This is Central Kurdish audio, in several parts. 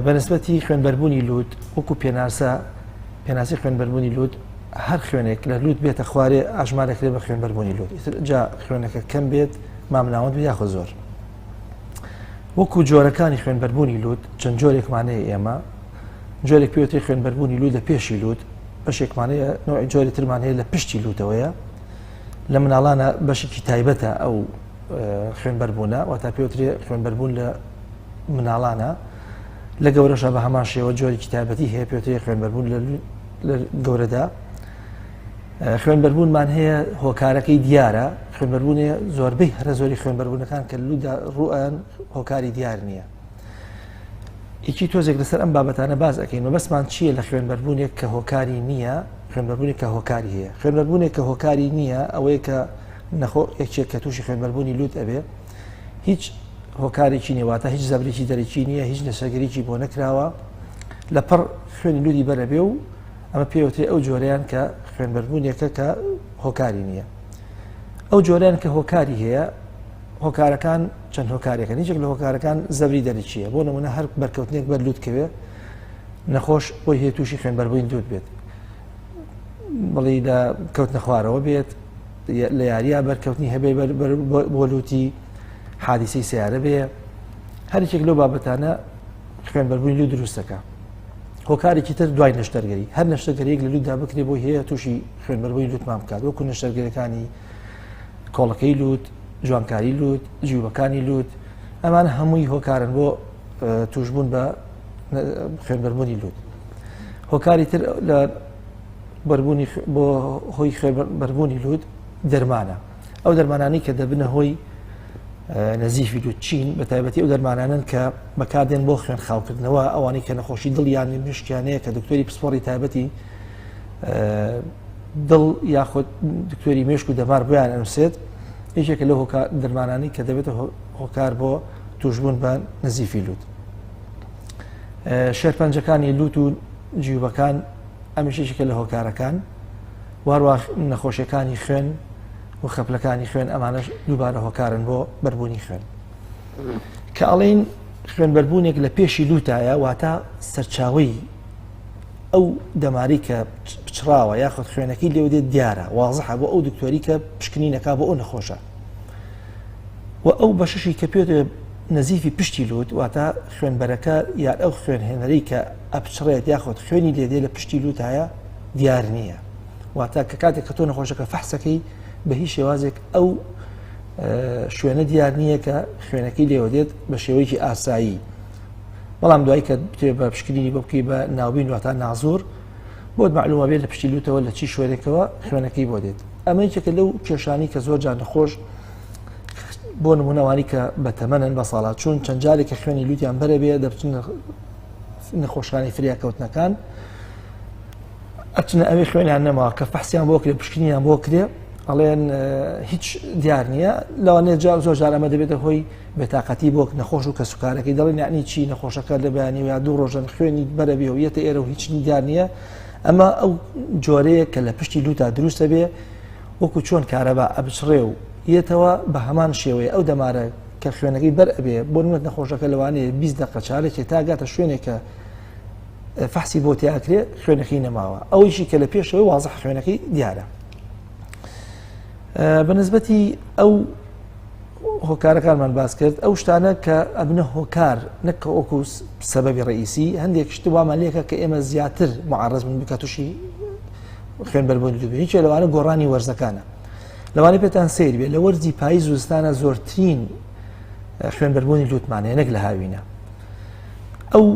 بەنسبەتی خوێنبەربوونی لووت وەکو پێناسە پێناسی خوێنبەربوونی لووت هەر خوێنێک لە لووت بێتە خوارێ ئەژمار دەکرێت بە خوێنبەربوونی لووت ئیتر جا خوێنەکە کەم بێت مامناوەند بێت یاخۆ زۆر. وەکو جۆرەکانی خوێنبەربوونی لووت چەند جۆرێکمان هەیە ئێمە جۆرێک پێوتری خوێنبەربوونی لووت لە پێشی لووت بەشێکمان هەیە نوعی جۆری ترمان هەیە لە پشتی لووتەوەیە لە مناڵانە بەشێکی تایبەتە ئەو خوێنبەربوونە واتا پێوترێ خوێنبەربوون لە مناڵانە لە گەورەشە بە هەمان شێوە جۆرێکی تایبەتی هەیە پێوترێ خوێنبەربوون لە گەورەدا خوێنبەربوونمان هەیە هۆکارەکەی دیارە خوێنبەربوونێ زۆربەی هەرە زۆری خوێنبەربوونەکان کە لودا ڕوئەن هۆکاری دیار نییە یەکی تۆزێک لەسەر ئەم بابەتانە باز ئەەکەین مەبەستمان چییە لە خوێنبەربوونێک کە هۆکاری نییە خوێنبەربوونێک کە هۆکاری هەیە خوێنبەربوونێک کە هۆکاری نییە ئەوەیە کە نەخۆ یەکێک کە تووشی خوێنبەربوونی لوت ئەبێ هیچ هۆکارێکی نیە واتە هیچ زەبرێکی دەرەکی نییە هیچ نەشتەرگەریی بۆ نەکراوە لە پڕ خوێنی لوتی بەرەبێ و ئەمە پێوترێ ئەو جۆرەیان کە خوێنبەربوونێکە کە هۆکاری نییە ئەو جۆریان کە هۆکاری هەیە هۆکارەکان چەند هۆکارێکە یەکێک لە هۆکارەکان زەبری دەرەکیە بۆ نمونە هەر بەرکەوتنێک بەر لوت کەوێ نەخۆش بۆی هەیە تووشی خوێنبەربووین لوت بێت بڵی لە کەوتنە خوارەوە بێت لە یاریە بەرکەوتنی هەبێ بۆ لوتی حادیسەی سیارە بێ هەرێک لەو بابەتانە خوێنبەربووی لوت دروستەکە هۆکارێکی تر دوای نەشتەرگەری هەر نەشتەرگەریەک لە لوتدا بکرێ بۆی هەیە تووشی خوێنبەربووی لوتمان بکات وەکو نەشتەرگەریەکانی کۆڵەکەی لوت جوانکاری لوت جیوبەکانی لوت ئەمان هەمووی هۆکارن بۆ توشبوون بە خوێنبەربوونی لوت هۆکاری تر لە بەربوونی بۆ هۆی خوێنبەربوونی لوت دەرمانە ئەو دەرمانانی کە دەبنە هۆی نەزیفی لوت چین بە تایبەتی ئەو دەرمانانن کە بەکاردێن بۆ خوێن خاوکردنەوە ئەوانەی کە نەخۆشی دڵیان مشکیان هەیە کە دکتۆری پسپۆڕی تایبەتی دڵ یاخود دکتۆری مێشک و دەمار بۆیان ئەنووسێت یەکێکە لەو دەرمانانی کە دەبێتە هۆکار بۆ توشبوون بە نەزیفی لوت شێرپەنجەکانی لوت و جیوبەکان ئەمیش یەکێکە لە هۆکارەکان واروا نەخۆشیەکانی خوێن و خەپلەکانی خوێن ئەمانەش دووبارە هۆکارن بۆ بەربوونی خوێن کە ئەڵین خوێنبەربوونێک لە پێشی لوتایە واتە سەرچاوی ئەو دەماری کە پچڕاوە یاخود خوێنەکەی لێو دێت دیارە وازحە بۆ ئەو دکتۆری کە پشکنینەکە بۆ ئەو نەخۆشە و ئەو بەشەشی کە پێ نەزیفی پشتی لوت واتە خوێنبەرەکە یان ئەو خوێنهێنەری کە ئەپچڕێت یاخود خوێنی لێدێ لە پشتی لوتایە دیار نییە واتە کە کاتێک کە تۆ نەخۆشەکە فەحسەکەی بە هیچ شێوازێک ئەو شوێنە دیار نییە کە خوێنەکەی لێوە دێت بە شێوەیەکی ئاسایی بەڵام دوای کە بتێ بە پشکنینی بۆ بکەی بە ناوبین واتە نازۆر بۆت معلومە بێت لە پشتی لوتەوە لە چی شوێنێکەوە خوێنەکەی بۆ دێت ئەمە یەکێکە لەو کێشانی کە زۆر جار نەخۆش بۆ نمونەوانی کە بە تەمەنن بە ساڵات چون چەند جارێک کە خوێنی لوتیان بەرە بێ دەبچن نەخۆشخانەی فریاکەوتنەکان ئەچنە ئەوێ خوێنیان نەماوە کە فەحسیان بۆ کرێ پشکنیان بۆ کرێ ئەڵێن هیچ دیار نییە لەوانەیە جار زۆر جار ئەمە دەبێتە هۆی بێتاقەتی بۆ نەخۆش و کەسوکارەکەی دەڵێن یعنی چی نەخۆشەکە لە بەیانی و یا دوو ڕۆژەن خوێنی بەرەبێ و یەتە ئێرە و هیچ دیار نییە ئەمە ئەو جۆرەیە کە لە پشتی لوتا دروستە بێ وەکو چۆن کارەبا ئەبچڕێ و یەتەوە بە هەمان شێوەیە ئەو دەمارە کە خوێنەکەی بەر ئەبێ بۆ نمونە نەخۆشەکە لەوانەیە 20 دقە چارێکێ تا گاتە شوێنێکە فەحسی بۆ تیاکرێ خوێنەکەی نەماوە ئەوەیشی کە لە پێشەوەی وازح خوێنەکەی دیارە بەنسبەتی ئەو هۆکارەکانمان باس کرد ئەو شتانە کە ئەبنە هۆکار نەک وەکو سەبەبی ڕئیسی هەندێک شت وامان لێکە کە ئێمە زیاتر معرض بن بکە تووشی خوێنبەربوون دوبێ هیچ لەوانە گۆڕانی وەرزەکانە لەوانە پێتان سیر بێ لە وەرزی پاییز و زستانە زۆرترین خوێنبەربوونی لوتمان هەیە نەک لە هاوینە ئەو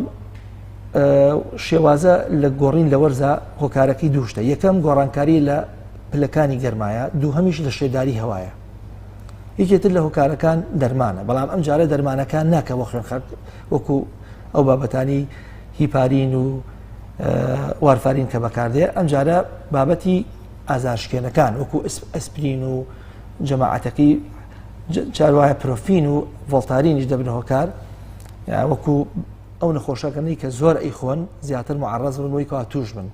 شێوازە لە گۆڕین لە وەرزا هۆکارەکەی دووشتە یەکەم گۆڕانکاری لە پلەکانی گەرمایە دووهەمیش لە شێداری هەوایە یەکێتر لە هۆکارەکان دەرمانە بەڵام ئەم جارە دەرمانەکان ناکە بۆ خوێن وەکو ئەو بابەتانی هیپارین و وارفارین کە بەکاردێ ئەم جارە بابەتی ئازارشکێنەکان وەکو ئەسپرین و جەماعەتەکەی جار وایە پرۆفین و ڤۆڵتارینیش دەبنە هۆکار وەکو ئەو نەخۆشەکەنی کە زۆر ئەیخۆن زیاتر معرض بن بۆی کەوا توش بن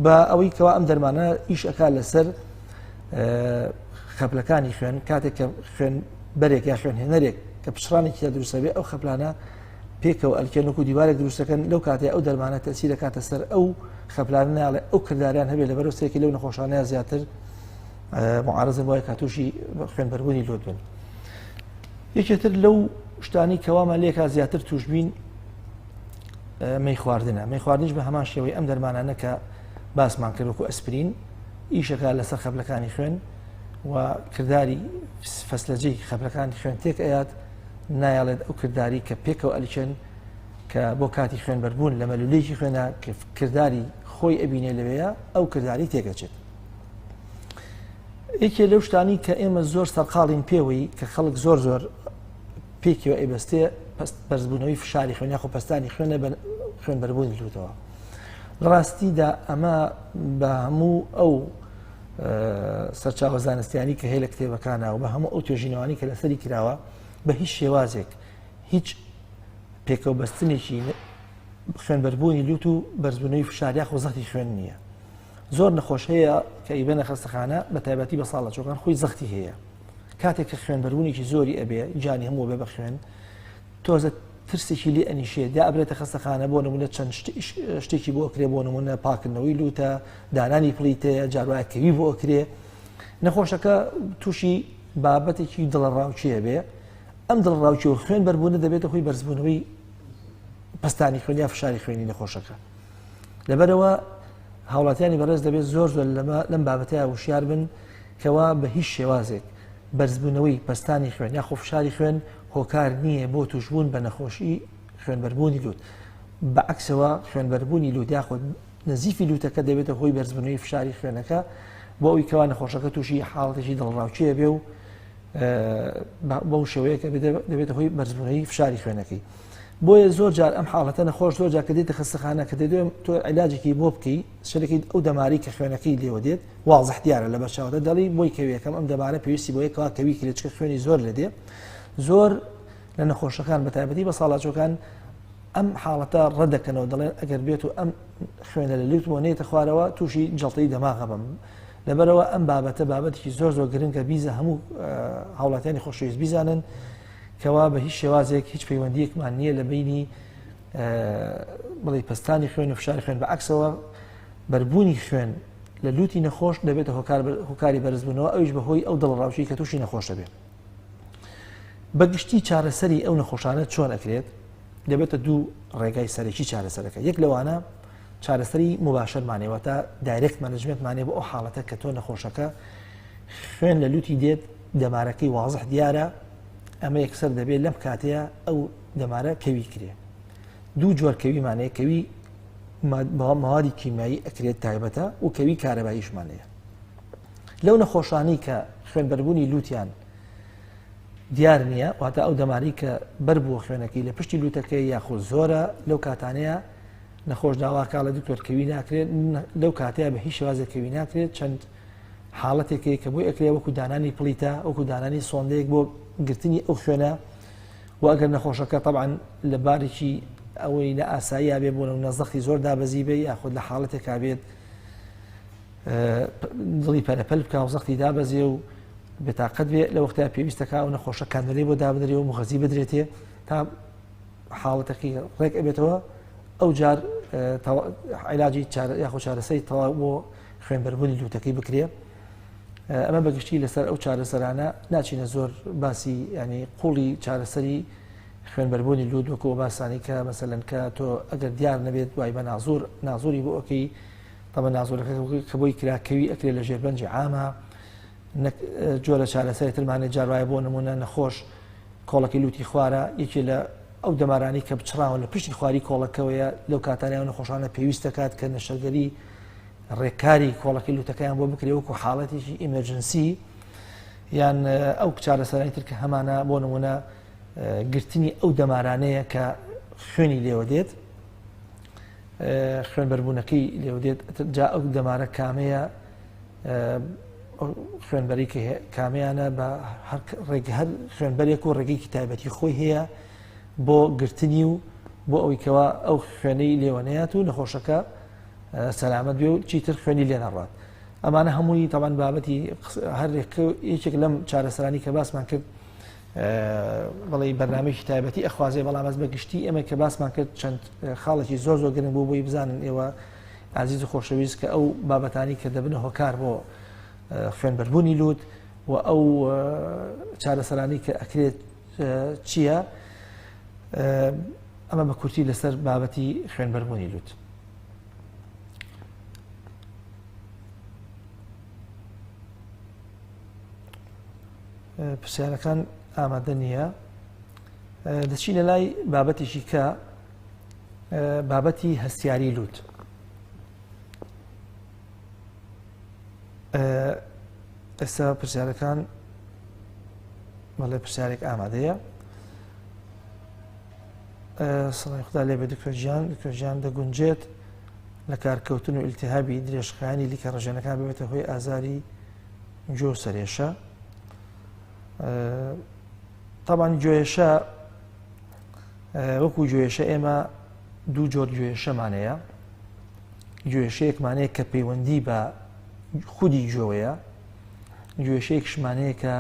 بە ئەوەی کەوا ئەم دەرمانە ئیش ئەکا لەسەر خەپلەکانی خوێن کاتێک کە خوێن بەرێک یا خوێن هێنەرێک کە پچڕانێکی تا دروستە بێ ئەو خەپلانە پێکەوە ئەلکێن وەکو دیوارێک دروستەکەن. لەو کاتێ ئەو دەرمانە تەسیر دەکاتە سەر ئەو خەپلانە، ناڵێ ئەو کرداریان هەبێت، لەبەرەوە سێکی لەو نەخۆشانەیە زیاتر معارزن بۆیە کە تووشی خوێنبەربوونی لوت بن. یەکێتر لەو شتانی کەوامان لێکا زیاتر توشبین مەی خواردنە. مەی خواردنیش بە هەمان شێوەی ئەم دەرمانانە کە باسمان کرد، وەکو ئەسپرین ئیشەکە لەسەر خەپلەکانی خوێن و کرداری فەسلەجەی خەپلەکانی خوێن تێک ئەیات، نایەڵێت ئەو کرداری کە پێکەوە ئەلکێن کە بۆ کاتی خوێنبەربوون لە مەلولێکی خوێنە کە کرداری خۆی ئەبینێ لەوەیە ئەو کرداری تێکەچێت. یەکێ لەو شتانی کە ئێمە زۆر سەرقاڵین پێوەی کە خەڵک زۆر زۆر پێکیەوە ئەیبەستێ بەرزبوونەوەی فشاری خوێن یاخۆ پەستانی خوێنە بە خوێنبەربوونی لوتەوە. لە ڕاستیدا ئەمە بە هەموو ئەو سەرچاوە زانستیانی کە هەیە لە کتێبەکانە و بە هەموو ئەو توێژینەوانی کە لەسەری کراوە بە هیچ شێوازێک هیچ پێکەوەبەستنێکی خوێنبەربوونی لوت و بەرزبوونەوەی فشار یاخۆ زەختی خوێن نییە. زۆر نەخۆش هەیە کە ئیبەنە خەستەخانە بە تایبەتی بە ساڵە چۆکان خۆی زەختی هەیە، کاتێک کە خوێنبەربوونێکی زۆری ئەبێ گیانی هەموو بێ بە خوێن تۆزە ترسێکی لێ ئەنیشێت یا ئەبرێتە خەستەخانە، بۆ نمونە چەند شتێکی بۆ ئەکرێ، بۆ نمونە پاکردنەوەی لوتە، دانانی پڵیتەیە، جاروایە کەوی بۆ ئەکرێ، نەخۆشەکە تووشی بابەتێکی دڵەڕاوکێ بێ. ئەم دڵەڕاوکێ و خوێن بەربوونە دەبێتە هۆی بەرزبوونەوەی پەستانی خوێن یا فشاری خوێنی نەخۆشەکە. لەبەرەوە هاوڵاتیانی بەڕێز دەبێت زۆر زۆر لەم بابەتەیە وشیار بن کەوا بە هیچ شێوازێک بەرزبوونەوەی پەستانی خوێن یاخۆ فشاری خوێن هۆکار نییە بۆ توشبوون بە نەخۆشی خوێنبەربوونی لوت. بە عەکسەوە خوێنبەربوونی لوت یاخود نەزیفی لوتەکە دەبێتە هۆی بەرزبوونەوەی فشاری خوێنەکە بۆ ئەوی کەوا نەخۆشەکە تووشی حاڵەتێکی دڵڕاوکێ بێ و بەو شێوەیە کە دەبێتە هۆی بەرزبوونەوەی فشاری خوێنەکەی. بۆیە زۆر جار ئەم حاڵەتە نەخۆش زۆر جار کە دێتە خەستەخانە کە دەدوێم تۆ عیلاجێکی بۆ بکەی شەرێکی ئەو دەماری کە خوێنەکەی لێوە دێت وازح دیارە لە بەرچاوتە، دەڵی بۆی کەویەکەم ئەم دەمارە پێویستی بۆ یەکەوە کەوی کرێت چکە خوێنی زۆر لێ دێ. زۆر لە نەخۆشەکان بە تایبەتی بە ساڵاچۆکان ئەم حاڵەتە ڕەدەکەنەوە، دەڵێن ئەگەر بێت و ئەم خوێنە لە لوتمەوە نێتە خوارەوە تووشی جەڵتەی دەماغە بم. لەبەرەوە ئەم بابەتە بابەتێکی زۆر زۆر گرنگە، بیزە هەموو هاوڵاتیانی خۆشەویست بیزانن کەوا بە هیچ شێوازێک هیچ پەیوەندیەکمان نییە لە بینی بڵێ پەستانی خوێن و فشاری خوێن. بە عکسەوە بەربوونی خوێن لە لوتی نەخۆش دەبێتە هۆکاری بەرزبوونەوە، ئەویش بەهۆی ئەو دڵەڕاوکێی کە تووشی نەخۆش دەبێت. بە گشتی چارەسەری ئەو نەخۆشانە چۆن ئەکرێت؟ دەبێتە دوو ڕێگای سەرەکی چارەسەرەکە. یەک لەوانە چارەسەری مباشەرمانێ، واتە direct management مانێ بۆ ئەو حاڵەتە کە تۆ نەخۆشەکە خوێن لە لوتی دێت دەمارەکەی وازح دیارە، ئەمە یەکسەر دەبێت لەم کاتەیە ئەو دەمارە کەوی کرێ. دوو جۆر کەویمانەیە، کەوی موادی کیمیایی ئەکرێت تایبەتە و کەوی کارەباییشمان هەیە. لەو نەخۆشانی کە خوێنبەربوونی لوتیان دیار نییە، واتە ئەو دەماری کە بەربووە خوێنەکەی لە پشتی لوتەکەی یاخود زۆرە، لەو کاتانەیە نەخۆش داواکە لە دکتۆر کەوی ناکرێت. لەو کاتەیە بە هیچ شێوازێک کەوی ناکرێت. چەند حاڵەتێکی کە بۆی ئەکرێ وەکو دانانی پڵیتە، وەکو دانانی سۆندەیەک بۆ گرتنی ئەو خوێنە، و ئەگەر نەخۆشەکە طبعا لە بارێکی ئەوەی لە ئاساییە بێ بۆ نمونە زەختی زۆر دابەزی بێ یاخود لە حاڵەتێکا بێت دڵی پەرەپەل بکە و زەختی دابەزێ و بێتاقەت بێ، لە وەختیا پێویستەکە ئەو نەخۆشە کانەلەی بۆ دابنرێ و مغەزی بدرێتێ تا حاڵەتەکەی ڕێک ئەبێتەوە. ئەو جار عیلاجی یاخۆ چارەسەری تەواو بۆ خوێنبەربوونی لوتەکەی بکرێ. ئەمە بەگشتی لەسەر ئەو چارەسەرانە ناچینە زۆر باسی ینی قوڵی چارەسەری خوێنبەربوونی لوت، وەکو باسانی کە مەسەلەن کە تۆ ئەگەر دیار نەبێت دوای بە نازور نازوری بۆ ئەەکەی، تەمە نازورەکە کە بۆی کرا کەوی ئەکرێ لە ژێربەنجی عامە. جۆرە چارەسەری ترمانێت جاروایە بۆ نمونە نەخۆش کۆڵەکەی لوتی خوارە، یەکێ لە ئەو دەمارانی کە بچڕاون لە پشتی خواری کۆڵەکەوەیە، لەو کاتانە ئەو نەخۆشانە پێویست دەکات کە نەشتەرگەری ڕێکاری کۆڵەکەی لوتەکەیان بۆ بکرێ وەکو حاڵەتێکی emergency، یان ئەو چارەسەرانی تر کە هەمانە بۆ نمونە گرتنی ئەو دەمارانەیە کە خوێنی لێوە دێت، خوێن بەربوونەکەی لێوە دێت، جا ئەو دەمارە کامەیە، خوێنبەری کە کامیانە، بە هەر خوێنبەرێک و ڕێگەیەکی تایبەتی خۆی هەیە بۆ گرتنی و بۆ ئەوەی کەوا ئەو خوێنەی لێوەنەیات و نەخۆشەکە سەلامەت بێ و چیتر خوێنی لێ نەڕات. ئەمانە هەمووی تاوان بابەتی هەر یەکێک لەم چارەسەرانی کە باسمان کرد بەڵی بەرنامەیەکی تایبەتی ئەخوازێ، بەڵام ئەس بە گشتی ئێمە کە باسمان کرد چەند خاڵێکی زۆر زۆر گرنگ بوو بۆی بزانن ئێوە ئازیز و خۆشەویست کە ئەو بابەتانی کە دەبنە هۆکار بۆ خوێنبەربوونی لووت و ئەو چارەسەرانی کە ئەکرێت چییە. ئەمە بە کورتی لەسەر بابەتی خوێنبەربوونی لووت. پرسیارەکان ئامادە نییە. دەچینە لای بابەتێکی کە بابەتی هەستیاری لوت. ئێستا پرسیارەکان بەڵێ پرسیارێک ئامادەیە. سڵای خدا لێ بێ دکتۆر گیان. دکتۆر گیان دەگونجێت لە کارکەوتن و ئیلتیهابی درێژخایەنی لیکە ڕژێنەکان ببێتە هۆی ئازاری گوێ و سەرێشە. تاوان گوێشە وەکو گوێشە ئێمە دوو جۆر گوێشەمانەیە. گوێشەیەکمانەیە کە پەیوەندی بە خودی گوێوەیە، گوێشەیەکشمانەیە کە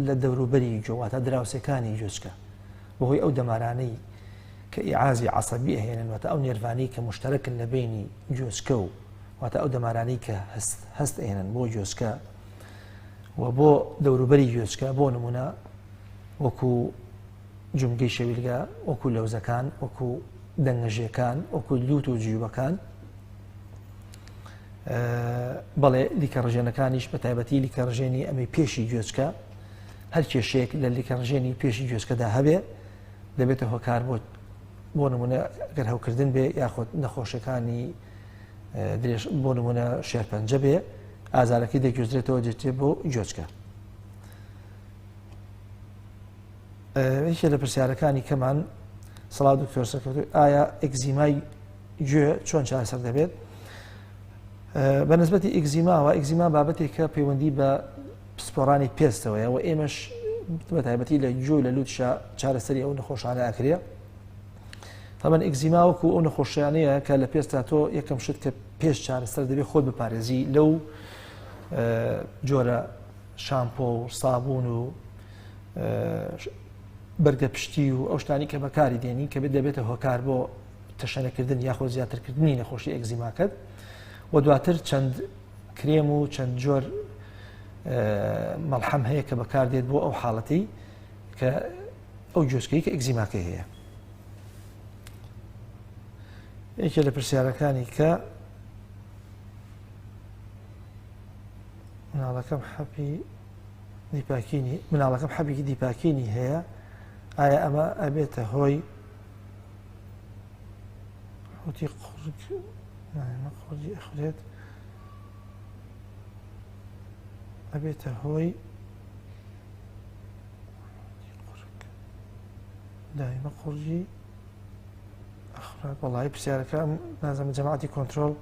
لە دەوروبەری گوێ واتە دراوسێکانی گوێچکە بەهۆی ئەو دەمارانەی کە ئیعازی عەسەبی ئەهێنن، واتە ئەو نێرڤانەی کە مشتەرەکن لە بینی گوێچکە و واتە ئەو دەمارانەی کە هەست ئەهێنن بۆ گوێچکە و بۆ دەوروبەری گوێچکە، بۆ نمونە وەکو جومگەی شەویلگە، وەکو لەوزەکان، وەکو دەنگەژێکان، وەکو لوت و جیوبەکان. بەڵێ لیکە ڕژێنەکانیش بە تایبەتی لیکە ڕژێنی ئەمەی پێشی گوێچکە، هەر کێشەیەک لە لیکە ڕژێنی پێشی گوێچکەدا هەبێ دەبێتە هۆکار بۆ نمونە گەر هەوکردن بێ یاخود نەخۆشیەکانی درێژ بۆ نمونە شێرپەنجە بێ ئازارەکەی دەگوێزرێتەوە دێتێ بۆ گوێچکە. یەکێ لە پرسیارەکانی کەمان سڵاو دکتۆر سەرکەوتوو، ئایا ئەکزیمای گوێ چۆن چارەسەر دەبێت؟ بە نسبەتی ئەکزیماوە، ئەکزیما بابەتێکە پەیوەندی بە پسپۆڕانی پێستەوەیە و ئێمەش بە تایبەتی لە گوێ لە لوتشا چارەسەری ئەو نەخۆشانە ئەکرێ. تەبەن ئەکزیما وەکو ئەو نەخۆشیانەیە کە لە پێستا تۆ یەکەم شت کە پێش چارەسەر دەبێت خۆت بپارێزی لەو جۆرە شامپۆ و سابوون و بەرگە پشتی و ئەو شتانی کە بەکاری دێنی کە دەبێتە هۆکار بۆ تەشەنەکردن یاخۆ زیاترکردنی نەخۆشی ئەکزیماکەت و دواتر چەند کرێم و چەند جۆر مەڵحەم هەیە کە بەکاردێت بۆ ئەو حاڵەتی کە ئەو گوێچکەی کە ئەکزیماکەی هەیە. یەکێ لە پرسیارەکانی کە مناڵەکەم حەپی دیپاکینی مناڵەکەم حەبێکی دیپاکینی هەیە، ئایا ئەمە ئەبێتە هۆی حوتی قوڕگ قوڕگی ئەخورێت ئەبێتە هۆی قوڕگ دایمە قوڕگی ئەخرات. وەڵی پرسیارەکە نازانم جەماعەتی کۆنترۆڵ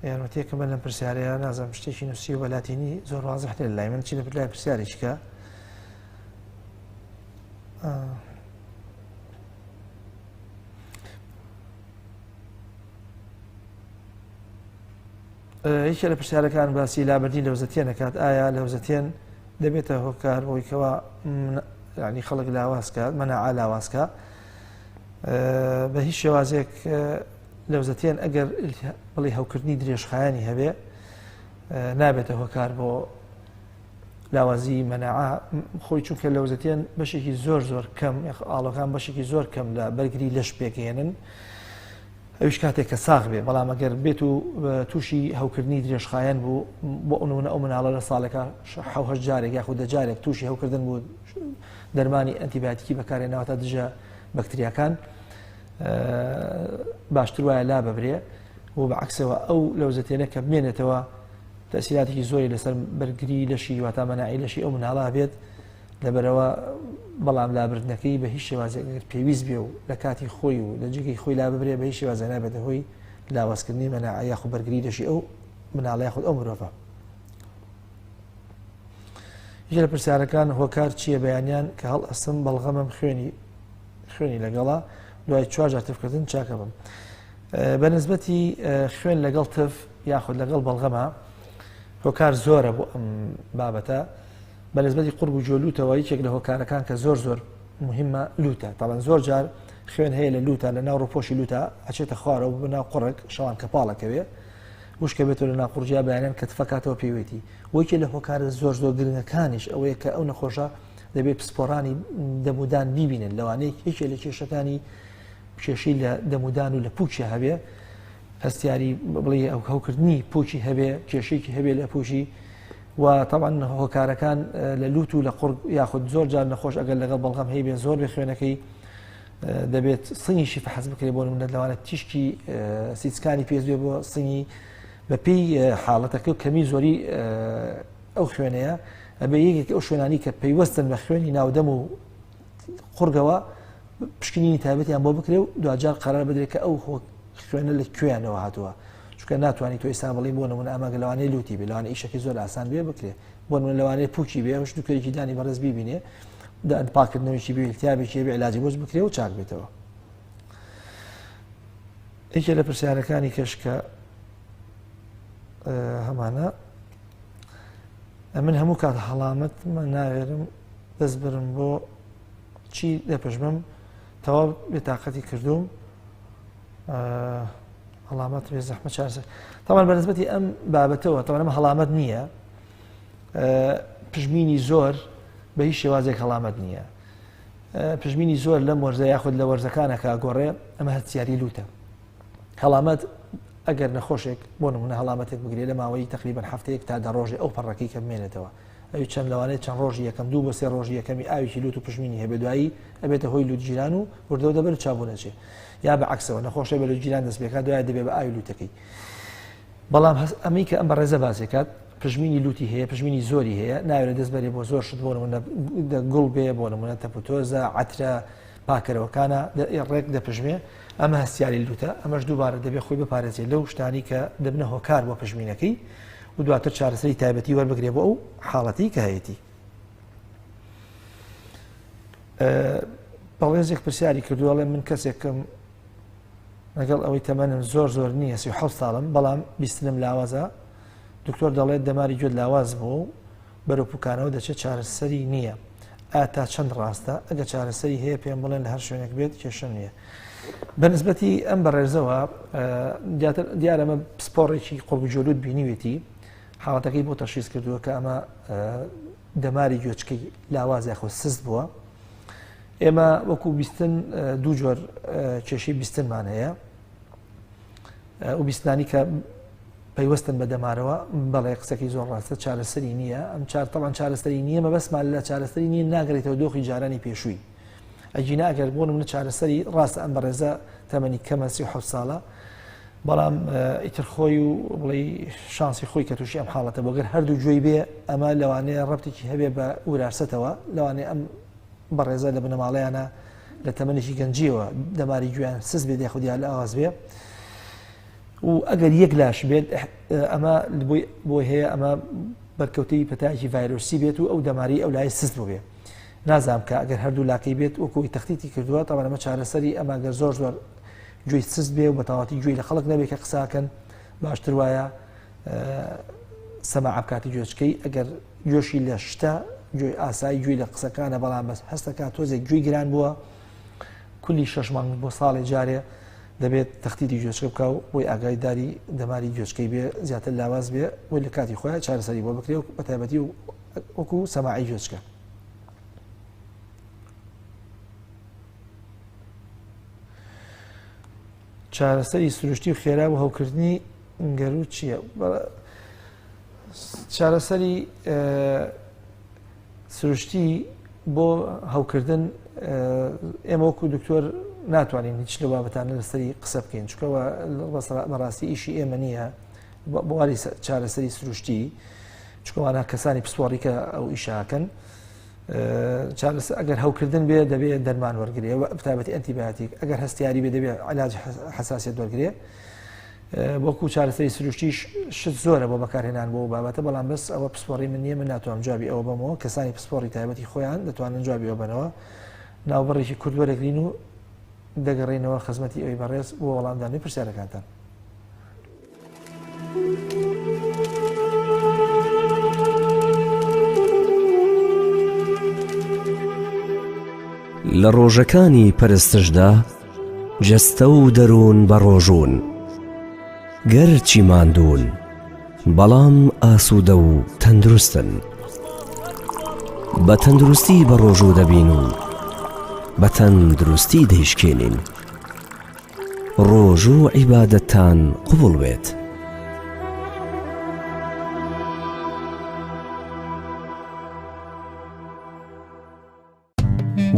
یارمەتیەکە من لەم پرسیارەیە نازانم شتێکی نووسی بە لاتینی زۆر وازح نیە لای من چی لە لای پرسیارێکی کە یەکێ لە پرسیارەکان باسی لابردنی لەوزەتێن دەکات، ئایا لەوزەتێن دەبێتە هۆکار بۆی کەوا ینی خەڵک لاواز کات، مەناعە لاواز کات؟ بە هیچ شێوازێک لەوزەتێن ئەگەر بڵێ هەوکردنی درێژخایەنی هەبێ نابێتە هۆکار بۆ لاوازی مەناعە خۆی، چونکە لەوزەتێن بەشێکی زۆر زۆر کەم ئاڵۆکان بەشێکی زۆر کەم لە بەرگری لەش پێکهێنن، ئەویش کاتێک کە ساغ بێ. بەڵام ئەگەر بێت و تووشی هەوکردنی درێژخایەن بوو، بۆ نمونە ئەو مناڵە لە ساڵێکە 7 جارێک یاخود 10 جارێک تووشی هەوکردن بوو، دەرمانی ئەنتیبیاتیکی بەکارهێناوە تا دژە بەکتریاکان، باشتر وایە لا ببرێ و بەعکسەوە ئەو لەوزەتێنە کە بمێنێتەوە تەسیراتێکی زۆری لەسەر بەرگری لەشی واتا مەناعی لەشی ئەو مناڵە بێت. لەبەرەوە بەڵام لابردنەکەی بە هیچ شێوازێک ئەگەر پێویست بێ و لە کاتی خۆی و لە جێگەی خۆی لا ببرێ بە هیچ شێوازێک نابێتە هۆی لاوازکردنی مەناعە یاخود بەرگری لەشی ئەو مناڵە یاخود ئەو مرۆڤە. یەکێ لە پرسیارەکان هۆکار چییە بەیانیان کە هەڵ ئەستم بەڵغەمم خوێنی لەگەڵە دوای چوار جار تفکردن چاکە بم؟ بە نسبەتی خوێن لەگەڵ تف یاخود لەگەڵ بەڵغەمە هۆکار زۆرە بۆ ئەم بابەتە. بە نسبەتی قوڕگ و گوێ لوتەوە یەکێک لە هۆکارەکان کە زۆر زۆر مهمە لوتە. تاڵەن زۆر جار خوێن هەیە لە لوتە، لە ناو ڕوپۆشی لوتە ئەچێتە خوارەوە بۆ ناو قوڕگ، شەوان کە پاڵەکەوێ وشکە بێتەوە لە ناو قوڕگیا، بەیانیان کە تفەکاتەوە پێوێتی. وەکێ لە هۆکارە زۆر زۆر گرنگەکانیش ئەوەیە کە ئەو نەخۆشە دەبێت پسپۆڕانی دەمودان بیبینن. لەوانەیە یەکێ لە کێشەکانی کێشەی لە دەمودان و لە پوکیا هەبێ، هەستیاری بڵێ ئەو هەوکردنی پوکی هەبێ، کێشێکی هەبێ لە پوکی. و طبعا هۆکارەکان لە لوت و لە قوڕگ، یاخود زۆر جار نەخۆش ئەگەر لەگەڵ بەڵغەم هەیبێ زۆر بێ خوێنەکەی دەبێت سنگیشی فەحس بکرێت. بۆ نمونە لەوانە تیشکی سیسکانی پێزوێ بۆ سنگی بەپێی حاڵەتەکە و کەمی زۆری ئەو خوێنەیە، ئەبێ یەکێک ئەو شوێنانی کە پەیوەستن بە خوێنی ناودەم و قوڕگەوە پشکنینی تایبەتیان بۆ بکرێ و دواجار قەرار بدرێت کە ئەو خوێنە لە کوێیانەوە هاتووە. چونکە ناتوانانی تۆ ئێستا بڵێ بۆ نمونە ئەمە لەوانەیە لوتی بێ، لەوانەیە ئیشەکەی زۆر ئاسان بێ بکرێ، بۆ نمونە لەوانەیە پوکی بێ، ئەوش دکتۆرێکی دانی بەڕێز بیبینێ، دان پاکردنەوەیکی بێ، التیابێکی بێ، علاجی بۆش بکرێ و چاک بێتەوە. یەکێ لە پرسیارەکانی کەش کە هەمانە، من هەموو کات هەڵامەتمە ناوێرم دەست برم بۆ چی دەپژمم، تەواو بێتاقەتی کردوم. هەڵامەت بێ زەحمە چارەسەر. تاوان بەنسبەتی ئەم بابەتەوە تاوان ئەمە هەڵامەت نییە، پژمینی زۆر بە هیچ شێوازێک هەڵامەت نییە. پژمینی زۆر لەم وەرزە یاخود لە وەرزەکانەکە گۆڕێ، ئەمە هەستیاری لوتە. هەڵامەت ئەگەر نەخۆشێک بۆ نمونە هەڵامەتێک بگرێت لە ماوەی تقریبا هەفتەیەک تا دە ڕۆژێ ئەو پەڕەکەی کە بمێنێتەوە، ئەوی چەند لەوانەیە چەند ڕۆژی یەکەم 2 بۆ 3 ڕۆژی یەکەمی ئاوێکی لوت و پژمینی هەبێ، دوایی ئەبێتە هۆی لوتگیران و وردەوە دەبەر چابوو نەچێ، یا بە عەکسەوە نەخۆشە بە لوتگیران دەست پێکات دوای دەبێ بە ئاوی لوتەکەی. بەڵام هەست ئەمەی کە ئەم بەڕێزە باسێکات پژمینی لوتی هەیە، پژمینی زۆری هەیە، ناوێرە دەست بەرێ بۆ زۆر شت، بۆ نمونە گوڵ بێ، بۆ نمونە تەپوتۆزە، عەترە، پاکەرەوەکانە، ڕێک دەپژمێ. ئەمە هەستیاری لوتە، ئەمەش دووبارە دەبێ خۆی بپارێزێت لەو شتانی کە دەبنە هۆکار بۆ پژمینەکەی و دواتر چارەسەری تایبەتی وەربگرێ بۆ ئەو حاڵەتی کە هەیەی. بەڵێزێک پرسیاری کردووە، ئەڵێ من کەسێکم لەگەڵ ئەوەی تەمەنم زۆر زۆر نییە، 37 ساڵم، بەڵام بیستنم لاوازە. دکتۆر دەڵێت دەماری گوێت لاواز بوو و بەرەو پوکانەوە دەچێت، چارەسەری نییە. ئا تا چەند ڕاستە؟ ئەگەر چارەسەری هەیە پێم بڵێن، لە هەر شوێنێک بێت کێشەم نییە. بەنسبەتی ئەم بەڕێزەوە دیارە ئەمە پسپۆڕێکی قوڕگ و گوێلوت بینیوێتی، حاڵەتەکەی بۆ تەشخیص کردووە کە ئەمە دەماری گوێچکەی لاواز یاخۆ سست بووە. ئێمە وەکو بیستن دوو جۆر کێشەی بیستنمان هەیە، ئەو بیستنانی کە پەیوەستن بە دەمارەوە. بەڵێ قسەکەی زۆر ڕاستە، چارەسەری نییە. ئەم چار تەوان چارەسەری نییە، مەبەستمان لە چارەسەری نییە ناگرێتەوە دۆخی جارانی پێشووی. ئەگینا ئەگەر بۆ نمونە چارەسەری ڕاستە، ئەم بەڕێزە تەمەنی کەمە، 37 ساڵە، بەڵام ئیتر خۆی و بڵێ شانسی خۆی کە تووشی ئەم حاڵەتە بۆ گەر هەردوو گوێی بێ، ئەمە لەوانەیە ڕەبتێکی هەبێ بە وراسەتەوە، لەوانەیە ئەم بەڕێزە لە بنەماڵەیانە لە تەمەنێکی گەنجیەوە دەماری گوێیان سست بێت یاخود یا لە ئاواز بێ. و ئەگەر یەک لاش بێت ئەمە بۆی هەیە ئەمە بەرکەوتەی پەتایەکی ڤایرۆسی بێت و ئەو دەماری ئەو لای سست بوو بێ. نازانم کە ئەگەر هەردوو لاکەی بێت وەکوی تەختیتی کردووە، تاوان ئەمە چارەسەری ئەمە گەر زۆر زۆر گوێی سست بێ و بەتەواتی گوێی لە خەڵک نەبێت کە قساکەن، باشتر وایە سەماع بکاتی گوێچکەی. ئەگەر گوێشی لە شتە گوێی ئاسایی گوێی لە قسەکانە، بەڵام بەس هەستەکە تۆزێک گوێی گران بووە، کولی 6 مانگ بۆ ساڵێ جارێ دەبێت تەختیدی گوێچکە بکە و بۆی ئاگایداری دەماری گوێچکەی بێ زیاتر لاواز بێ، بۆی لە کاتی خۆیان چارەسەری بۆ بکرێ و بە تایبەتی وەکو سەماعی گوێچکە. چارەسەری سروشتی و خێرا بۆ هەوکردنی گەروو چییە؟ چارەسەری سروشتی بۆ هەوکردن ئێمە وەکو دکتۆر ناتوانین هیچ لە بابەتانە لەسەری قسە بکەین، چونکەوە بەڕاستی ئیشی ئێمە نییە بواری چارەسەری سروشتی، چکەوانە کەسانی پسپۆڕی کە ئەو ئیشاکەن. چارەسەر ئەگەر هەوکردن بێ دەبێت دەرمان وەرگێ، بەتایبەتی ئەنتیبیاتیک، ئەگەر هەستیاری بێ دەبێت علاج حساسیت وەرگێ. وەکو چارەسەری سروشتیش شت زۆرە بۆ بەکارهێنان بۆ بابەتە، بەڵام بەس ئەوە پسپۆڕی من نییە، من ناتوانم جوابی ئەوە بەمەوە، کەسانی پسپۆڕی تایبەتی خۆیان دەتوانن جوابی ئەوە بەنەوە. ناوبڕێکی کورت وەرەگرین و دەگەڕێینەوە خزمەتی ئەوی بەڕێز بۆ وەڵامدانەوەی پرسیارەکانتان. لە ڕۆژەکانی پەرستشدا جەستە و دەروون بە ڕۆژوون گەرچی ماندوون بەڵام ئاسوودە و تەندروستن. بە تەندروستی بە ڕۆژوو دەبین و بە تەندروستی دەیشکێنین. ڕۆژوو و عیبادەتتان قبوڵ بێت.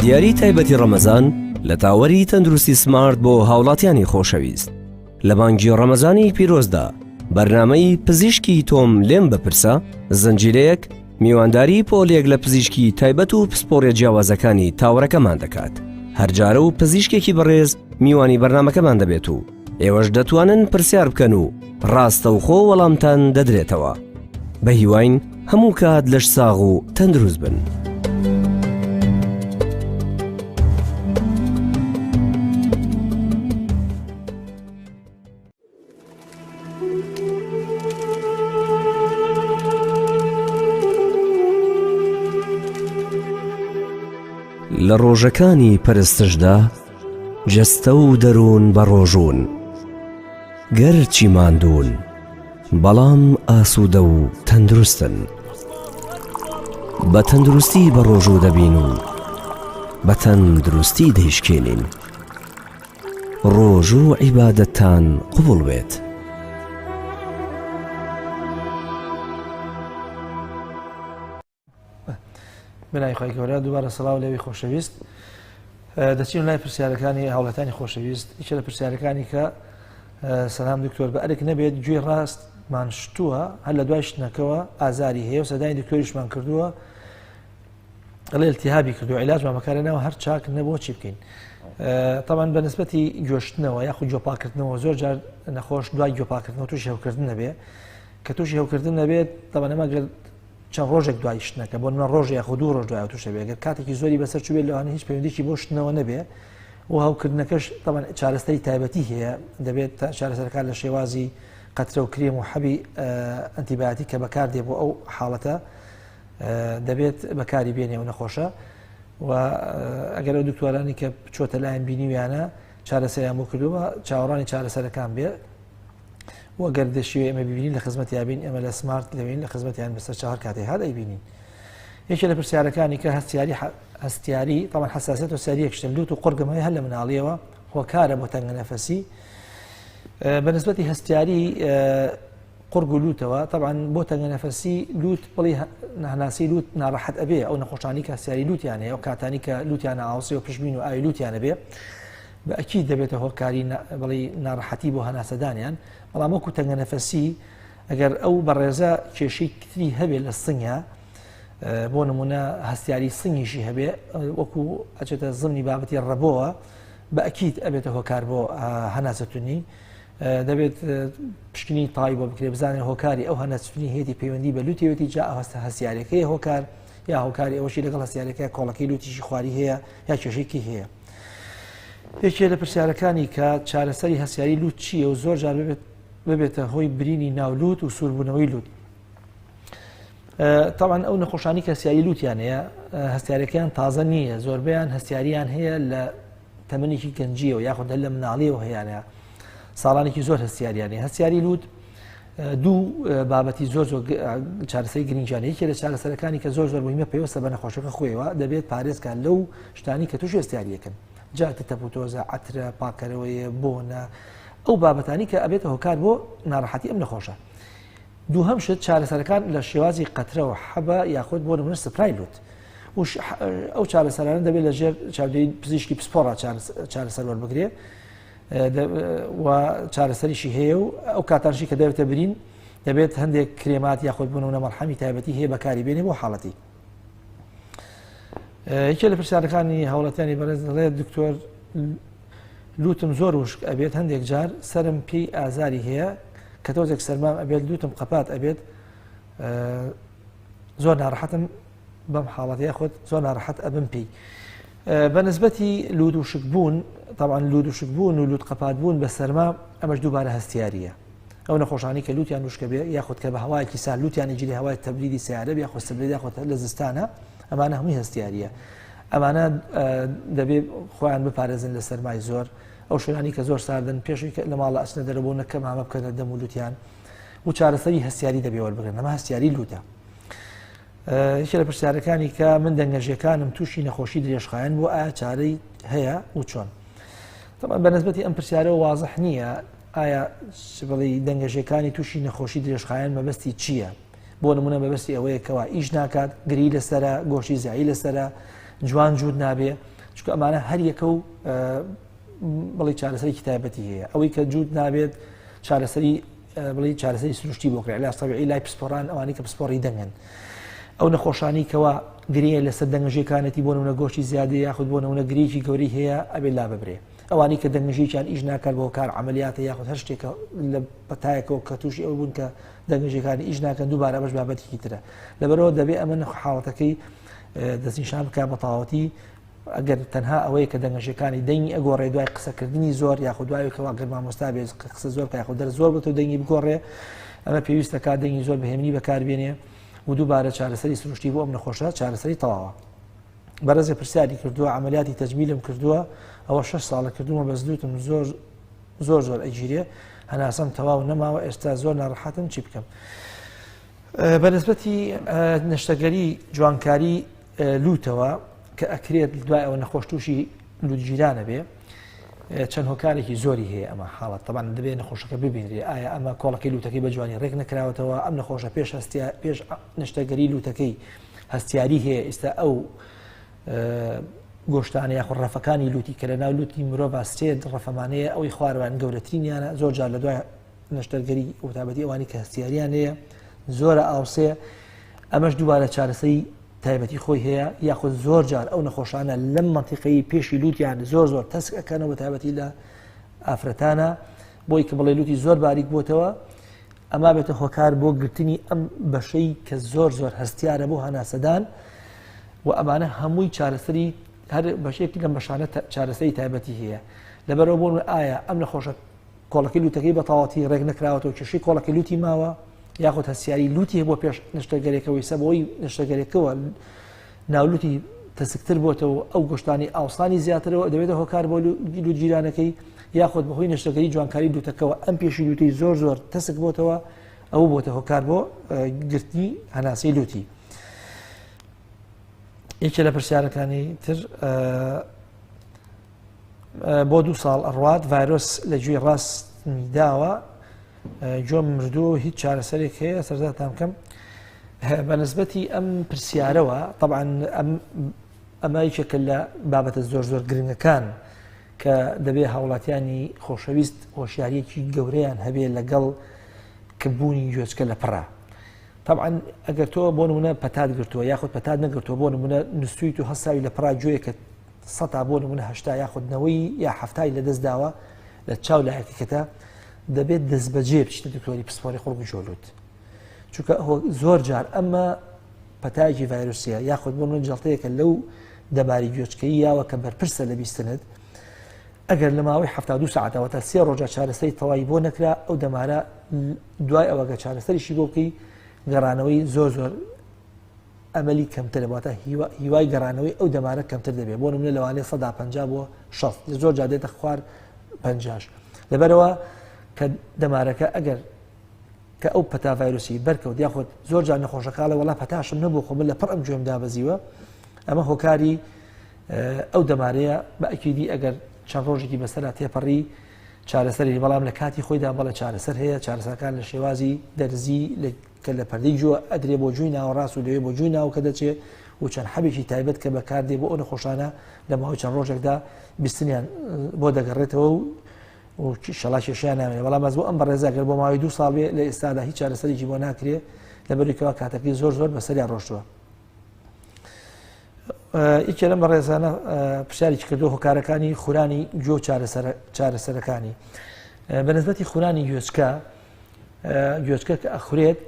دیاری تایبەتی ڕەمەزان لە تاوەری تەندروستی سمارت بۆ هاوڵاتیانی خۆشەویست لە مانگی ڕەمەزانی پیرۆزدا بەرنامەی پزیشکی تۆم لێم بپرسە زنجیرەیەک میوانداری پۆلێک لە پزیشکی تایبەت و پسپۆڕیە جیاوازەکانی تاوەرەکەمان دەکات هەرجارە و پزیشکێکی بەڕێز میوانی بەرنامەکەمان دەبێت و ئێوەش دەتوانن پرسیار بکەن و ڕاستەوخۆ وەڵامتان دەدرێتەوە بە هیواین هەموو کات لەش ساغ و تەندروست بن. لە ڕۆژەکانی پەرستشدا جەستە و دەروون بە ڕۆژوون گەرچی ماندوون بەڵام ئاسوودە و تەندروستن بە تەندروستی بە ڕۆژوو دەبین و بە تەندروستی دەیشکێنین. ڕۆژوو و عیبادەتتان قبوڵ بێت. بەناوی خوای گەورە دووبارە سڵاو لەوی خۆشەویست دەچین لای پرسیارەکانی هاوڵاتانی خۆشەویست یەکێ لە پرسیارەکانی کە سەلام دکتۆر بە ئەرک نەبێت گوێی ڕاستمان شتووە هەر لە دوای شتنەکەوە ئازاری هەیە و سەدای دکتۆریشمان کردووە ئەڵێ التهابی کردو عیلاجمان بەکارێنەوە هەر چاک نەبووە چی بکەین طبعا بە نسبەتی گۆشتنەوە یاخود گۆپاکردنەوە زۆر جار نەخۆش دوای گۆپاکردنەوە تووشی هەوکردن نەبێ کە تووشی هەوکردن نەبێت طبعا ئەمە گەر چەند ڕۆژێک دوای شتنەکە بۆ نمە ڕۆژ یاخود دوو ڕۆژ دوای تووشە بێ گەر کاتێکی زۆری بەسەر چوبێت لەوانە هیچ پەیوەندیکی بۆ شتنەوە نەبێ و هەوکردنەکەش طبعا چارەسەری تایبەتی هەیە دەبێت چارەسەرەکان لە شێوازی قەترە و کرێم و حەبی ئەنتیبیاتی کە بەکاردێ بۆ ئەو حاڵەتە دەبێت بەکاری بێنێ و نەخۆشە و ئەگەر ئەو دکتۆرانی کە چۆتە لایەن بینیویانە چارەسەریان بۆ کردووە چاوەڕانی چارەسەرەکان بێ و گەر دەشیوێ ئێمە ببینین لە خزمەت یابین ئێمە لە سمارت لەوین لە خزمەتیان بەسەر چاهر کاتێ هات ئەیبینین یەکێ لە پرسیارەکانی کە هەستیاری هەستیاری طبعا حساسیت و سەریەک شتن لوت و قڕگم هەیە هەر لە مناڵیەوە هۆکارە بۆ تەنگە نەفەسی بەنسبەتی هەستیاری قوڕگ و لوتەوە تەبعەن بۆ تەنگەنەفەسی لوت بڵی هەناسەی لوت ناڕەحەت ئەبێ ئەو نەخۆشانی کە هەستیاری لوتیان هەیە ئەو کاتانی کە لوتیان ئاوسێ و پشمین و ئاوی لوتیان ئەبێ بە ئەکید دەبێتە هۆکاری بڵی ناڕەحەتی بۆ هەناسەدانیان بەڵام وەکو تەنگەنەفەسی ئەگەر ئەو بەڕێزە کێشەی تری هەبێ لە سنگە بۆ نمونە هەستیاری سنگیشی هەبێ وەکو ئەچێتە زمنی بابەتی ڕەبۆوە بە ئەکید ئەبێتە هۆکار بۆ هەناسەتونی دەبێت پشکنینی تای بۆ بکرێت بزانێت هۆکاری ئەو هەنەچنی هێتی پەیوەندی بە لوتێوەتی جا هەستە هەستیارەکەی هۆکار یا هۆکاری ئەوەشی لەگەڵ هەستیارەکە کۆڵەکەی لوتیشی خواری هەیە یا کێشێکی هەیە. یەکێ لە پرسیارەکانی کە چارەسەری هەستیاری لوت چییە و زۆر جار ببێت ببێتە هۆی برینی ناولوت و سووربوونەوەی لوت. طبعا ئەو نەخۆشانی کە هەستیاری لوتیان هەیە هەستیارەکەیان تازە نییە زۆربەیان هەستیاریان هەیە لە تەمەنێکی گەنجیەوە یاخود هەر لە مناڵیەوە هەیانە ساڵانێکی زۆر هەستیاریان هەیە هەستیاری لوت دوو بابەتی زۆر زۆر چارەسەری گرنگیان یەکێ لە چارەسەرەکانی کە زۆر زۆر مهمە پەیوەستە بە نەخۆشەکە خۆیەوە دەبێت پارێزکە لەو شتانی کە تووشی هەستیاریەکەن جاتە تەپوتۆزە عەترە پاکەرەوەیە بۆنە ئەو بابەتانی کە ئەبێتە هۆکار بۆ ناڕەحەتی ئەم نەخۆشە دووهەم شت چارەسەرەکان لە شێوازی قەترە و حەبە یاخود بۆ نمونە سپرای لوت ئەو چارەسەرانە دەبێت لە ژێر چاودێری پزیشکی پسپۆڕا چارەسەر وەربگرێ و چارەسەریشی هەیە و ئەو کاتانشی کە دەبێتە برین دەبێت هەندێک کرێمات یاخود بوون و مەرحەمی تایبەتی هەیە بەکاری بێنێ بۆ حاڵەتی یەکێ لە پرسیارەکانی هاوڵاتیانی بەڕێز دەڵێت دکتۆر لوتم زۆر وشک ئەبێت هەندێک جار سرم پێی ئازاری هەیە کە تۆزێک سەرمام ئەبێت لوتم قەپات ئەبێت زۆر ناڕەحەتم بەم حاڵەت یاخود زۆر ناڕەحەت ئەبم پێی بە نسبەتی لوت وشک بوون طبعا لوت وشک بوون و لوت قەپات بوون بە سەرما ئەمەش دووبارە هەستیاریە ئەو نەخۆشانی کە لوتیان وشکە بێ یاخود کە بە هەوایەکی سار لوتیان ئەگیرێ هەوای تەبریدی سیارە یاخود سبرێت یاخود لە زستانە ئەمانە هەمووی هەستیاریە. ئەمانە دەبێ خۆیان بپارێزن لە سەرمای زۆر، ئەو شوێنانی کە زۆر ساردن پێشوی کە لە ماڵە ئەچنە دەرەوە بۆ نەکەم هامە بکەنە دەم و لوتیان و چارەسەری هەستیاری دەبێ وەربگرن، ئەمە هەستیاری لوتە. یەکێ لە پرسیارەکانی کە من دەنگەژێکانم تووشی نەخۆشی درێژخایەن بوو، ئایا چارەی هەیە و چۆن؟ طبعا بە نسبەتی ئەم پرسیارەوە وازح نییە ئایا بڵێ دەنگەژێکانی تووشی نەخۆشی درێژخایەن مەبەستی چییە؟ بۆ نمونە مەبەستی ئەوەیە کەوا ئیش ناکات، گری لەسرە، گۆشتی زیایی لەسرە، جوان جووت نابێ، چونکە ئەمانە هەر یەکە و بڵێ چارەسەرێکی تایبەتی هەیە. ئەوەی کە جووت نابێت چارەسەری بڵێ چارەسەری سروشتی بۆ کرێ، علاج طبیعی لای پسپۆڕان ئەوانەی کە پسپۆڕی دەنگن. ئەو نەخۆشانی کەوا گرێ لەسەر دەنگەژێکانەتی بۆ نمونە گۆشتی زیادە یاخود بۆ نمونە گرێکی گەورەی هەیە ئەبێ لا ببرێ. ئەوانەی کە دەنگەژێکیان ئیش ناکات بۆ کار عملیاتە یاخود هەر شتێکە لە پەتایەکەوە کە تووشی ئەو بوون کە دەنگەژێکانی ئیش ناکەن دووبارە ئەمەش بابەتێکی ترە. لەبەرەوە دەبێ ئەمە حاڵەتەکەی دەستنیشان بکات بە تەواوەتی. ئەگەر تەنها ئەوەیە کە دەنگەژێکانی دەنگی ئەگۆڕێ دوای قسەکردنی زۆر یاخود دوای کەوا گەر مامۆستا بێت قسە زۆر بکات یاخود دەرس زۆر بێت و دەنگی بگۆڕێ، ئەمە پێویستە کات دەنگی زۆر بەهێمنی بەکاربێنێ و دووبارە چارەسەری سروشتی بۆ ئەم نەخۆشە چارەسەری تەواوە. بەڕێزێ پرسیاری کردووە عملیاتی تەجمیلم کردووە، ئەوە 6 ساڵە کردوومە، بەس لوتم زۆر زۆر زۆر ئەگیرێ، هەناسەم تەواو نەماوە، ئێستا زۆر ناڕەحەتم، چی بکەم؟ بەنسبەتی نەشتەگەری جوانکاری لوتەوە کە ئەکرێت دوای ئەوە نەخۆش تووشی لوتگیرانە بێ، چەند هۆکارێکی زۆری هەیە ئەمە حاڵەت. طبعا دەبێت نەخۆشەکە ببینرێ ئایا ئەمە کۆڵەکەی لوتەکەی بە جوانی ڕێک نەکراوەتەوە، ئەم نەخۆشە پێش نەشتەگەری لوتەکەی هەستیاری هەیە، ئێستا ئەو گۆشتانە یاخود ڕەفەکانی لوتی کە لە ناو لوتی مرۆڤ سێ ڕەفەمانەیە، ئەوەی خواروان گەورەترینیانە، زۆر جار لە دوای نەشتەرگەری وتابەتی ئەوانی کە هەستیاریان هەیە زۆرە ئاوسێ، ئەمەش دووبارە چارەسەری تایبەتی خۆی هەیە. یاخود زۆر جار ئەو نەخۆشانە لەم مەنتیقەی پێشی لوتیان زۆر زۆر تەسک ئەکەنەوە، تایبەتی لە ئافرەتانە، بۆی کە بڵێ لوتی زۆر باریک بۆتەوە، ئەما بێتە هۆکار بۆ گرتنی ئەم بەشەی کە زۆر زۆر هەستیارە بۆ هەناسەدان و ئەمانە هەمووی چارەسەری هەر بەشێکی لەم بەشانە چارەسەری تایبەتی هەیە. لەبەرەوە بۆن ئایا ئەم نەخۆشە کۆڵەکەی لوتەکەی بە تەواوەتی ڕێک نەکراوەتەوە، کێشەی کۆڵەکەی لوتی ماوە، یاخود هەستیاری لوتی هەبووە پێش نەشتەرگەرێکەوەی سەبەوەی نەشتەرگەرێکەوە ناولوتی تەسکتر بۆتەوە، ئەو گۆشتانی ئاوسانی زیاترەوە دەبێتە هۆکار بۆ لوتگیرانەکەی، یاخود بەهۆی نەشتەرگەری جوانکاری لوتەکەوە ئەم پێشی لوتی زۆر زۆر تەسک بۆتەوە، ئەو بۆتە هۆکار بۆ گرتنی هەناسەی لوتی. یەکێ لە پرسیارەکانی تر بۆ 2 ساڵ ئەڕوات ڤایرۆس لە گوێی ڕاستمی داوە، گوێم مردووە، هیچ چارەسەرێک هەیە؟ سەرداتان بکەم. بە نسبەتی ئەم پرسیارەوە طبعا ئەمە یەکێکە لە بابەتە زۆر زۆر گرنگەکان کە دەبێ هاوڵاتیانی خۆشەویست هۆشیاریەکی گەورەیان هەبێ لەگەڵ کە بوونی گوێچکە لە پڕە. طبعا ئەگەر تۆ بۆ نمونە پەتات گرتووە یاخود پەتات نەگرتووە، بۆ نمونە نووسویت و هەساوی لە پڕا گوێیەکە سەتا بۆ نمونە 80 یاخود نەوەی یا هەفتای لەدەست داوە لە چاو لایەکەکەتە، دەبێت دەستبەجێ بچیتە دکتۆری پسپۆری قوڕگ و جۆلوت، چونکە زۆر جار ئەمە پەتایەکی ڤایرۆسیە یاخود بۆ من جەڵتەیەکە لەو دەماری گوێچکەی یاوە کە بەرپرسە لە بیستنت. ئەگەر لە ماوەی 72 ساعتەوە تا 3 ڕۆژە چارەسەری تەواوی بۆ نەکرا، ئەو دەمارە دوای ئەوە کە چارەسەریشی بۆ بکەی گەڕانەوەی زۆر زۆر ئەمەلی کەمترە، واتە هیوای گەڕانەوەی ئەو دەمارە کەمتر دەبێت. بۆ نمونە لەوانەیە 150 بۆ 60، زۆر جار دێتە خوار 50. لەبەرەوە کە دەمارەکە ئەگەر کە ئەو پەتا ڤایرۆسی بەرکەوت یاخود زۆر جار نەخۆشەکە ئەڵێ وەڵا پەتاشم نەبوو خۆ من لە پڕ ئەم گوێم دابەزیوە، ئەمە هۆکاری ئەو دەمارەیە. بە ئەکیدی ئەگەر چەند ڕۆژێکی بەسەرا تێپەڕی چارەسەری، بەڵام لە کاتی خۆیدا بەڵێ چارەسەر هەیە. چارەسەرەکان لە شێوازی دەرزی کە لە پەردەی گوێ ئەدرێ بۆ گوێی ناوەڕاست و لەوێ بۆ گوێی ناو کە دەچێ و چەند حەبێکی تایبەت کە بەکاردێ بۆ ئەو نەخۆشانە لە ماوەی چەند ڕۆژێکدا بیستنیان بۆ دەگەڕێتەوە و شەڵا کێشیان نامێنێ. بەڵام بەس بۆ ئەم بەڕێزە گەر بۆ ماوەی 2 ساڵ بێ لە ئێستادا هیچ چارەسەرێکی بۆ ناکرێ، لەبەرێکەوە کاتەکەی زۆر زۆر بەسەریان ڕۆشتووە. یەکێ لەم بەڕێزانە پرسیارێکی کردو هۆکارەکانی خورانی گوێ و چارەسەرەکانی. بەنسبەتی خورانی گوێچکە، گوێچکە کە ئەخورێت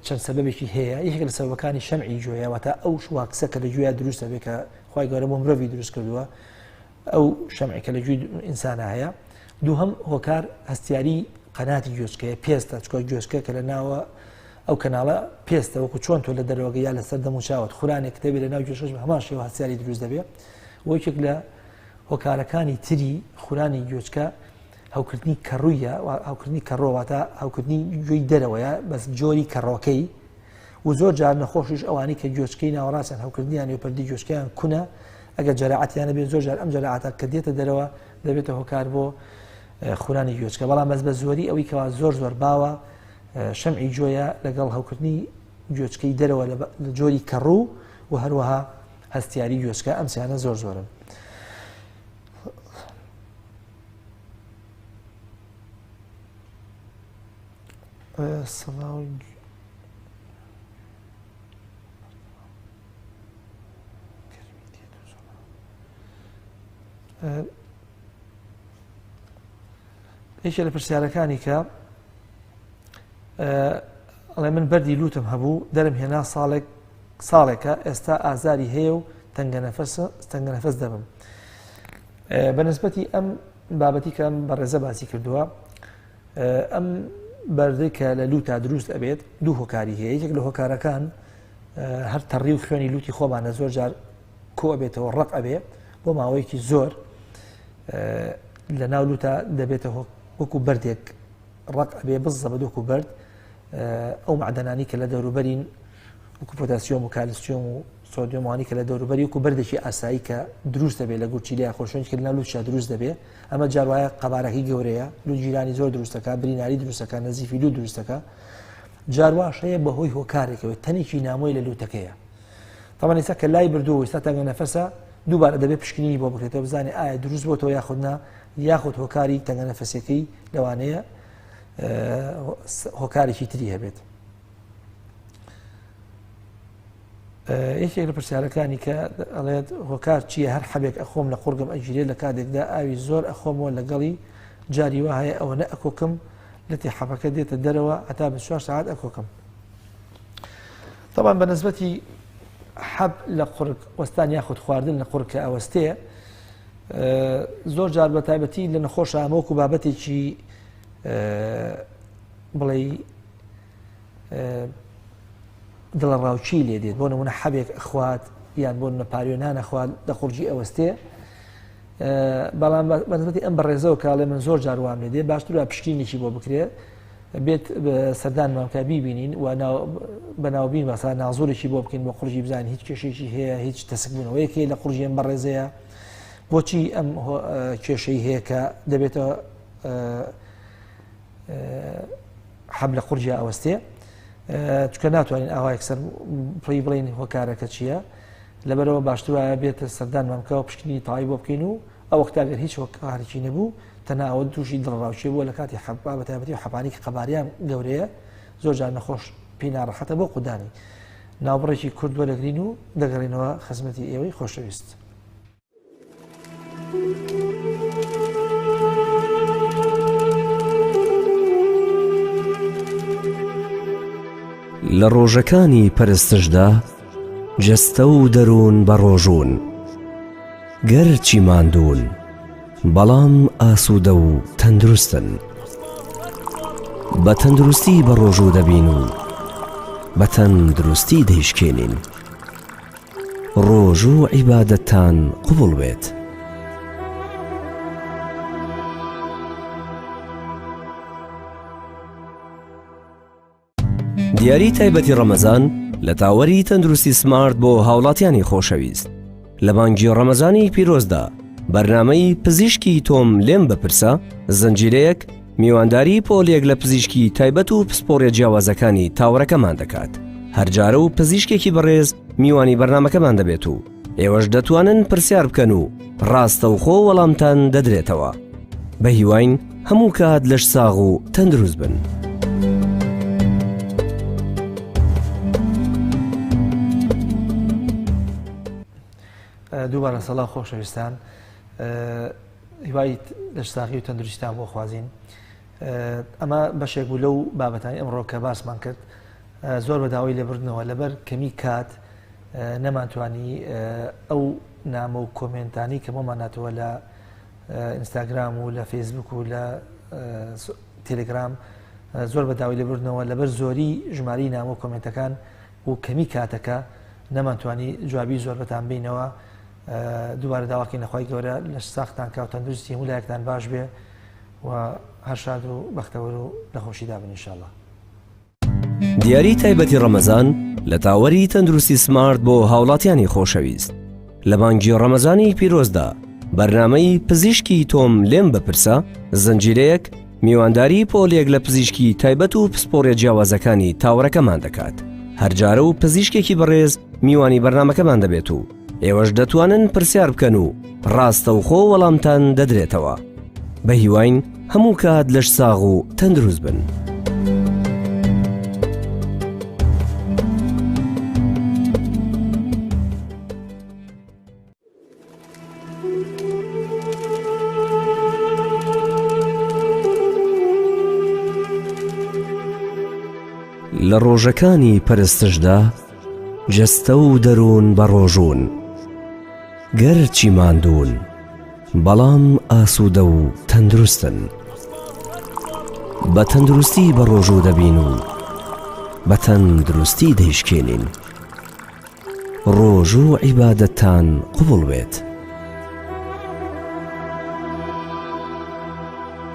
چەند سەبەبێکی هەیە. یەکێک لە سەبەبەکانی شەمعی گوێیە، واتە ئەو واکسە کە لە گوێیا دروستە بێ کە خوای گەورە بۆ مرۆڤی دروست کردووە، ئەو شەمعی کە لە گوێی ئینسانە هەیە. دووهەم هۆکار هەستیاری قەناتی گوێچکەیە، پێستە، چونکە گوێچکە کە لە ناوە ئەو کەناڵە پێستە وەکو چۆن تۆ لە دەرەوەگە یا لەسەر دەم و چاوت خورانێک دەبێت لە ناو گوێچکەش بە هەمان شێوە هەستیاری دروست دەبێت. وەکێک لە هۆکارەکانی تری خورانی گوێچکە هەوکردنی کەڕوویە، هەوکردنی کەڕۆ واتە هەوکردنی گوێی دەرەوەیە بەس جۆری کەڕۆکەی و زۆر جار نەخۆشیش ئەوانەی کە گوێچکەی ناوەڕاستیان هەوکردنیان و پردی گوێچکەیان کونە ئەگەر جەراعەتیان بێت زۆر جار ئەم جەراعەتە کە دێتە دەرەوە دەبێتە هۆکار بۆ خورانی گوێچکە بەڵام بەس بە زۆری ئەوەی کەوا زۆر زۆر باوە شەمعی جۆیە لەگەڵ هەوکردنی گوێچکەی دەرەوە لە جۆری کەڕوو و هەروەها هەستیاری گوێچکە ئەم سیانە زۆر زۆرن. سڵاو یەکێ لە پرسیارەکانی کە ئەڵێ من بەردی لوتم هەبوو دەرم هێنا ساڵێک ساڵێکە ئێستا ئازاری هەیە و تەنگە نەفەس تەنگە نەفەس دەبم بە نسبەتی ئەم بابەتی کە ئەم بەڕێزە باسی کردووە ئەم بەردەی کە لە لوتا دروست ئەبێت دوو هۆکاری هەیە یەکێک لە هۆکارەکان هەر تەڕی و خوێنی لوتی خۆمانە زۆر جار کۆ ئەبێتەوە ڕق ئەبێ بۆ ماوەیەکی زۆر لە ناو لوتا دەبێتە وەکو بەردێک ڕق ئەبێ بزە بە دۆک و بەرد ئەو معدەنانی کە لە دەوروبەرین وەکو پۆتاسیۆم و کالسیۆم و سۆدیۆم وانی کە لە دەوروبەری وەکو بەردێکی ئاسایی کە دروست دەبێت لە گورچیلە یاخۆ شوێنی کە لەناو لوتشا دروست دەبێت ئەمە جار وایە قەبارەکەی گەورەیە لوت گیرانی زۆر دروست دەکات بریناری دروست دەکات نەزیفی لوت دروست دەکات جار واش هەیە بەهۆی هۆکارێکەوە تەنێکی نامۆی لە لوتەکەیە طبعا ئێستا کە لای بردووە ئێستا تەنگە نەفەسە دووبارە دەبێت پشکنینی بۆ بکرێتەوە بزانێ ئایا دروست بۆتەوە یاخود نا یاخود هۆکاری تەنگە نەفەسەکەی لەوانەیە هۆکارێکی تری هەبێت. یەکێک لە پرسیارەکانی کە ئەڵێت هۆکار چییە هەر حەبێک ئەخۆم لە قوڕگم ئەگیرێت لە کاتێکدا ئاوی زۆر ئەخۆمەوە لەگەڵی جاری وا هەیە ئەوەنە ئەکۆکم لەتی حەبەکە دێتە دەرەوە هەتا بە چوار سەعات ئەکۆکم طبعا بە نسبەتی حەب لە قورگ وەستان یاخود خواردن لە قورگ کە ئەوەستێ زۆر جار بە تایبەتی لە نەخۆشە ئەمە وەکو بابەتێکی بڵێ دڵەڕاوکێی لێ دێت بۆ نمونە حەبێک ئەخوات یان بۆ نمونە پاریۆ نان ئەخوات لە قوڕگی ئەوەستێ بەڵام بەنسبەتی ئەم بەڕێزەوە کاڵێ من زۆر جار وام لێ دێ باشتر وایە پشکنینێکی بۆ بکرێ بێت سەردانمان بکە بیبینین و بە ناوبین باسا نازۆرێکی بۆ بکەین بۆ قوڕگی بزانین هیچ کێشێکی هەیە هیچ تەسکبوونەوەیەک هەیە لە قوڕگی ئەم بەڕێزەیە بۆچی ئەم کێشەی هەیە کە دەبێتە حەب لە قورگیا ئەوەستێ چکە ناتوانین ئاوا یەکسەر پڕی بڵین هۆکارەکە چییە لەبەرەوە باشتر وایە بێتە سەردانمان بکەوە پشکنینی تەواوی بۆ بکەین و ئەو وەختە گەر هیچ هۆکارێکی نەبوو تەنها ئەوە تووشی دڵەڕاوکێ بووە لە کاتی حەب بە تایبەتی حەبانی کە قەباریان گەورەیە زۆر جار نەخۆش پێی ناڕەحەتە بۆ قودانی ناوبڕێکی کورد وەرەگرین و دەگەڕینەوە خزمەتی ئێوەی خۆشەویست. لە ڕۆژەکانی پەرستشدا جەستە و دەروون بە ڕۆژوون گەرچی ماندوون بەڵام ئاسوودە و تەندروستن بە تەندروستی بە ڕۆژوو دەبین و بە تەندروستی دەیشکێنین. ڕۆژوو و عیبادەتتان قبوڵ بێت. دیاری تایبەتی ڕەمەزان لە تاوەری تەندروستی سمارت بۆ هاوڵاتیانی خۆشەویست لە مانگی ڕەمەزانی پیرۆزدا بەرنامەی پزیشکی تۆم لێم بپرسە زنجیرەیەک میوانداری پۆلێک لە پزیشکی تایبەت و پسپۆڕیە جیاوازەکانی تاوەرەکەمان دەکات هەرجارە و پزیشکێکی بەڕێز میوانی بەرنمەکەمان دەبێت و ئێوەش دەتوانن پرسیار بکەن و ڕاستەوخۆ وەڵامتان دەدرێتەوە بە هیواین هەموو کات لەش ساغ و تەندروست بن. دووبارە سەڵاو خۆشەویستان هیوای لەشساغی و تەندروستیتان بۆ خوازین ئەمە بەشێک بوو لەو بابەتانی ئەمڕۆ کە باسمان کرد زۆر بە داوای لێبردنەوە لەبەر کەمی کات نەمانتوانی ئەو نامە و کۆمێنتانی کە بۆمان هاتەوە لە ئینستاگرام و لە فەیسبوک و لە تێلێگرام زۆر بە داوای لێبوردنەوە لەبەر زۆری ژمارەی نامە و کۆمێنتەکان و کەمی کاتەکە نەمانتوانی جوابی زۆربەتان بینەوە. دووبارە داواکەین لە خوای گەورە لەش ساختان کا و تەندروستی هەموو لایەکتان باش بێ و هەر شاد و بەختەوەر و لە خۆشیدا بن ئینشاءاللە. دیاری تایبەتی ڕەمەزان لە تاوەری تەندروستی سمارت بۆ هاوڵاتیانی خۆشەویست لە مانگی ڕەمەزانی پیرۆزدا بەرنامەی پزیشکی تۆم لێم بپرسە زنجیرەیەک میوانداری پۆلێک لە پزیشکی تایبەت و پسپۆڕیە جیاوازەکانی تاوەرەکەمان دەکات هەرجارە و پزیشکێکی بەڕێز میوانی بەرنامەکەمان دەبێت و ئێوەش دەتوانن پرسیار بکەن و ڕاستەوخۆ وەڵامتان دەدرێتەوە. بە هیواین هەموو کات لەش ساغ و تەندروست بن. لە ڕۆژەکانی پەرستشدا جەستە و دەروون بە ڕۆژوون گەرچی ماندوون بەڵام ئاسوودە و تەندروستن بە تەندروستی بە ڕۆژوو دەبین و بە تەندروستی دەیشکێنین ڕۆژوو عیبادەتتان قبوڵ بێت.